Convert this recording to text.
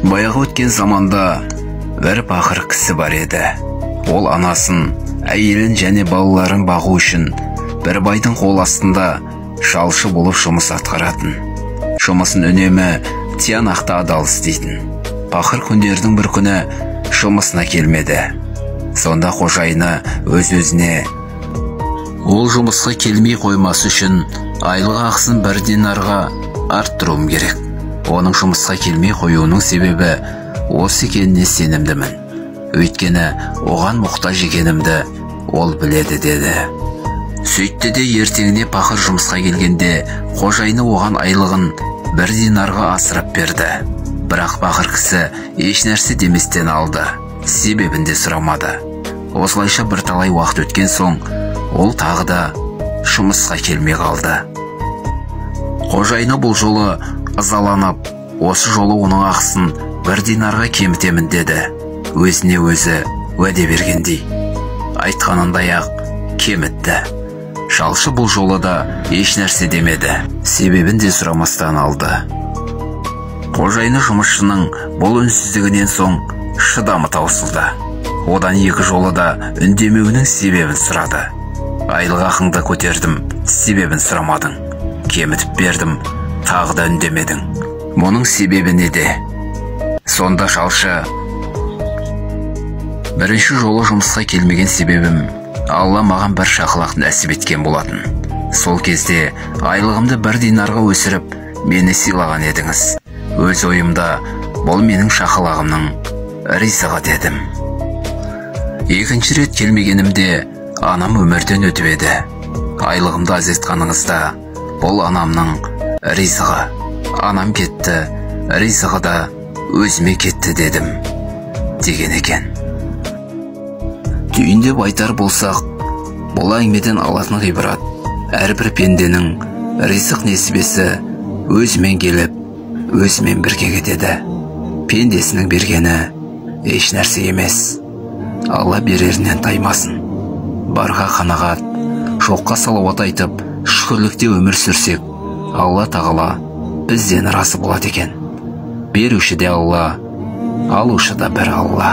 Баяғы өткен заманда бір пақыр кісі бар еді. Ол анасын, әйелін және балаларын бағу үшін бір байдың қол астында жалшы болып жұмыс атқаратын. Жұмысын үнемі тиянақты адал істейтін. Пақыр күндердің бір күні жұмысына келмеді. Сонда қожайыны өз-өзіне: ол жұмысқа келмей қоймас үшін айлық ақысын 1 динарға арттыруым керек. Оның жұмысқа келмей қоюының себебі осы екеніне сенімдімін. Өйткені оған мұқтаж екенімді ол біледі, деді. Сөйтті де ертеңіне пақыр жұмысқа келгенде қожайыны оған айлығын 1 динарға асырап берді. Бірақ пақыр кісі еш нәрсе деместен алды, себебін де сұрамады. Осылайша бірталай уақыт өткен соң ол тағы да жұмысқа келмей қалды. Қожайыны бұл жолы ызаланып, осы жолы оның ақысын 1 динарға кемітемін деді. Өзіне өзі уәде бергендей. Айтқанындай-ақ кемітті. Жалшы бұл жолы да еш нәрсе демеді, себебін де сұрамастан алды. Қожайыны жұмысшының бұл үнсіздігінен соң шыдамы таусылды. Одан екі жолы да үндемеуінің себебін сұрады. Айлық ақыңды көтердім, себебін сұрамадың. Кемітіп бердім, тағы да үндемедің. Мұның себебі неде? Сонда жалшы: бірінші жолы жұмысқа келмеген себебім, Алла маған бір шақалақ нәсіп еткен болатын. Сол кезде айлығымды 1 динарға өсіріп, мені сыйлаған едіңіз. Өз ойымда бұл менің шақалағымның ризығы дедім. Екінші рет келмегенімде анам өмірден өтіп еді. Айлығымды азайтқаныңызда бұл анамның ризығы. Анам кетті, ризығы да өзіме кетті дедім, деген екен. Түйіндеп айтар болсақ, бұл әңгімеден алатын ғибрат: әрбір пенденің ризық несібесі өзімен келіп, өзімен бірге кетеді. Пендесінің бергені еш нәрсе емес. Алла берерінен таймасын. Барға қанағат, жоққа салауат айтып, шүкірлікте өмір сүрсек, Алла тағала бізден разы болады екен. Беруші де Алла, алушы да бір Алла.